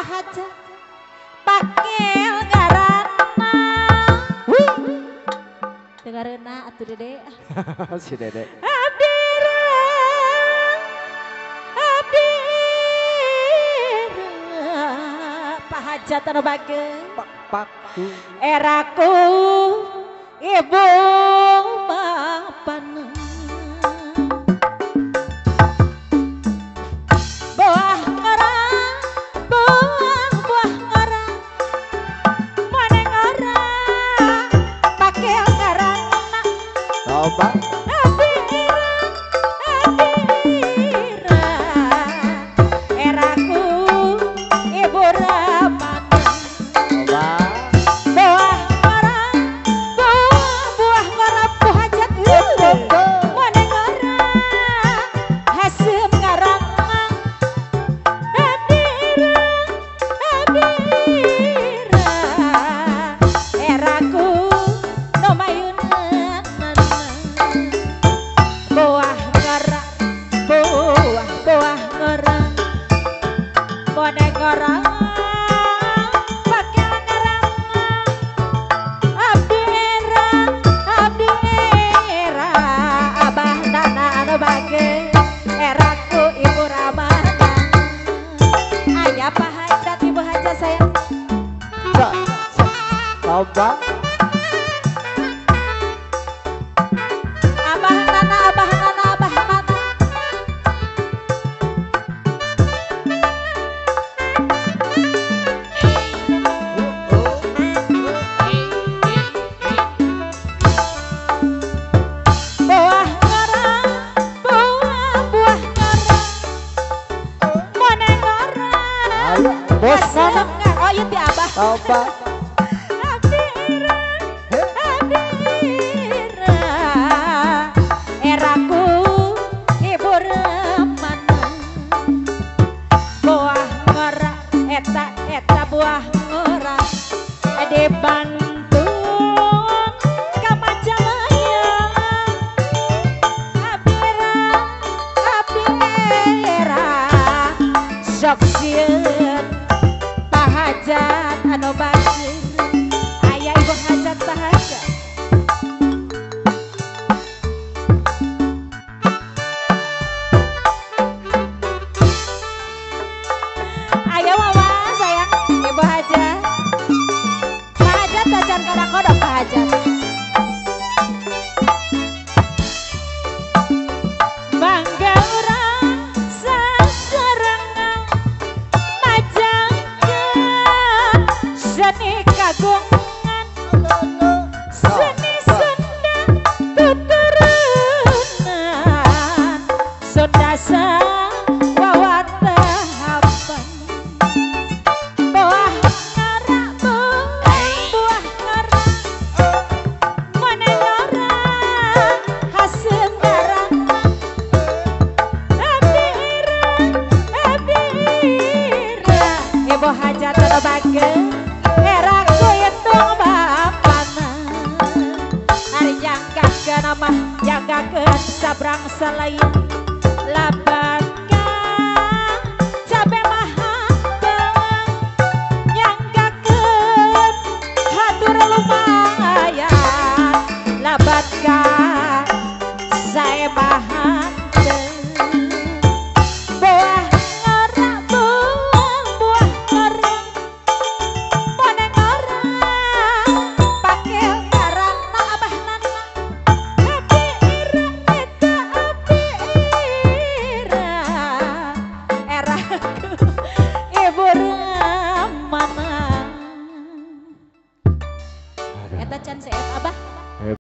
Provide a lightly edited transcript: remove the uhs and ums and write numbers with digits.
Pak Hajat pakel ngaranna. Wih. Teu ngareuna atuh Dede. Si Dede. Abdi abdi Pak Hajat anu bageur. Pak Eraku ibu bapana. Buah ngora, buah buah ngora, mana ngora, pakai ngaranna. Coba. Abdi ira, eraku ibu ramana. Coba. Buah ngora, buah buah ngora buah hajat. Mana ngora, haseum ngaranna. Abdi ira, eraku nu mayuneunana. Buah ngora, buah buah ngora, mana ngora, pakai ngaranna. Abdi era, abah nana anu bageur, eraku ibu ramana. Aya Pak Hajat, Ibu Hajat sayang. Coba. Abah nana, abah nana, abah nana. Buah ngora, buah buah ngora, mana ngora, Ayo, bos haseum oh ieu ti abah. Coba. Abdi ira, abdi ira, eraku ibu remana. Buah ngora, eta eta buah ngora, di Bandung ka Majalaya. Abdi ira, abdi era, sok sieun Pak Hajat anu bageur. Aya Ibu Hajat Pak Hajat. Aya mama sayang Ibu Hajat. Pak Hajat tacan kana kodok Pak Hajat. Bangga urang sasarengan majangkeun seni kagungan, seni Sunda tuturunan, Sunda sawawatahapan. Buah ngora, buah buah ngora, mana ngora, haseum ngaranna. Abdi ira, abdi ira, Ibu Hajat anu bageur, eraku hitung bapana. Ari jangkakeun mah jangkakeun sabrang salain. Laba